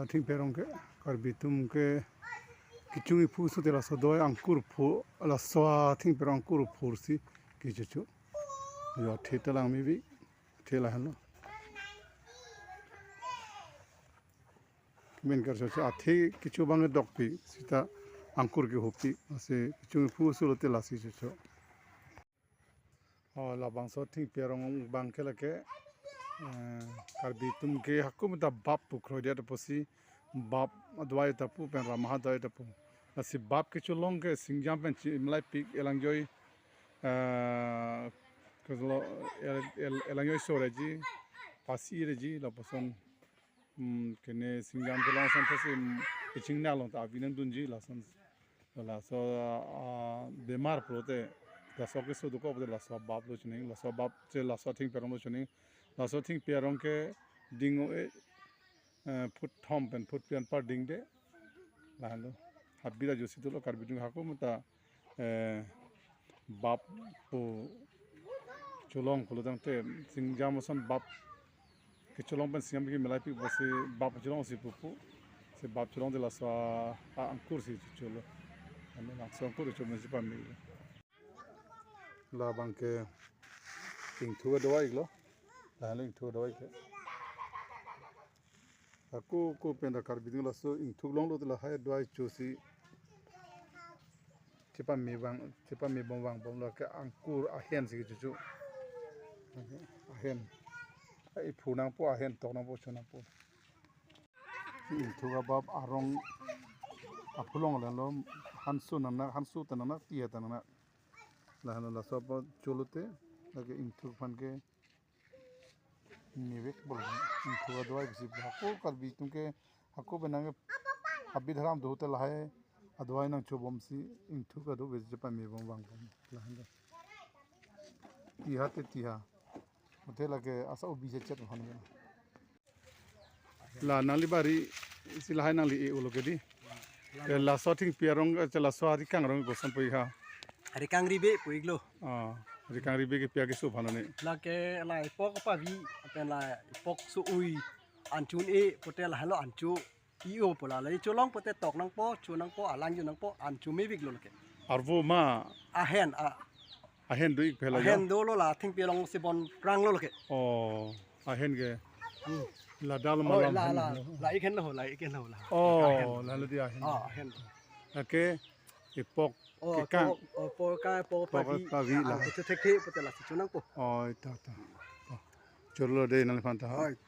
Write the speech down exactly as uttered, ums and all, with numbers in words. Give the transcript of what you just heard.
Thingpi arong ke, Karbi atum ke kechung iphu sute laso adoi angkur phu, laso athingpi arong angkur phursi kechocho. Jo athe ta lang mevi, athe lahenlo. Kemen karchocho athe kecho abang dokpi, seta angkur ke hopi, lasi kechung iphu sulote lasi chocho. Oh, labangso athingpi arong abang ke lake, eh, Karbi atum ke hako meta bap pu kroi dia tapusi, bap adoi ta pu pen ramaha adoi ta pu. Lasi bap kecholong ke singjam pen chi imlai pik elangjoi, eh, kejolo el, el, elangjoi so reji, pasi reji, lapuson, hmm, kene singjam kelong ason thasi, hmm, kechingna along ta avi nangdunji lason. Laso, ah, bemar pulote, laso keso dokok pulote laso bap lo choning, laso bap che laso athingpi arong lo choning, laso athingpi arong ke ding o e, eh, phut thom pen phut pi anpar dingde, lahenlo. Habit ajosi dolo Karbi atum hako meta, eh, bap pu cholong pulo tangte singjam ason bap kecholong pen singjam ke milai pik pusi bap cholongsi pupu. Si bap cholongte laso a, angkur si cholo. Ani laso angkur chomeji pame. Labang ke ingthuk adoi lo. Lahenlo ingthuk adoi ke. Ako ko pen ta Karbi atum laso ingthuk longlo te lahai adoi chosi chepame vang, chepame bom vangbom lake angkur ahen si kechocho. Ahen. Ai phu nangpo, ahen tok nangpo, cho nangpo. Ingthuk abap arong aphu long lahenlo, hanso nangnak, hanso ta nangnak, tiha ta nangnak. Lahenlo laso apot cholote, lake ingthuk aphan ke mevek bol, ingthuk adoi pusi hako Karbi atum ke hako penang ke habit haram do hotel lahai adoi nangchobomsi ingthuk adoi pusi chepame bom vangbom lahenlo. Tiha te tiha. Hotel lake asa obi chechet hon. La nangli bari si lahai nangli e-olo ke di. Ke laso athingpi arong, eh, laso arikang arong koson pu-ik ha. Arikang ribe pu-iklo. Ah, arikang ribe ke pi akeso aphan ne. Lake la ipok pavi, apen la ipok so-ui, anchun e, pote lahenlo anchu, i-o pu la, la icholong pote tok nangpo, cho nangpo, alang jo nangpo, anchu mevik lo lake. Arvo ma. Ahen, a. Ahen do-ik phe la jo. Ahen dolo la, athingpi arong si bon prang lo lake. Oh. Ahen ke. Hmm. La dal. Oh, malam la, hen la, lo. La ik henlo, la ik henlo la. Oh, ahen. Lalu dia ahen. Ah, ahen. Lake ipok, oh, kekang. Tok, oh, ipok ka, ipok, ipok pavi. Pavi la. Ah, ipok thekthe, pote lasi cho nangpo. Oh, ita, ita. Oh. Cholo de nangphan ta. Oh, ita.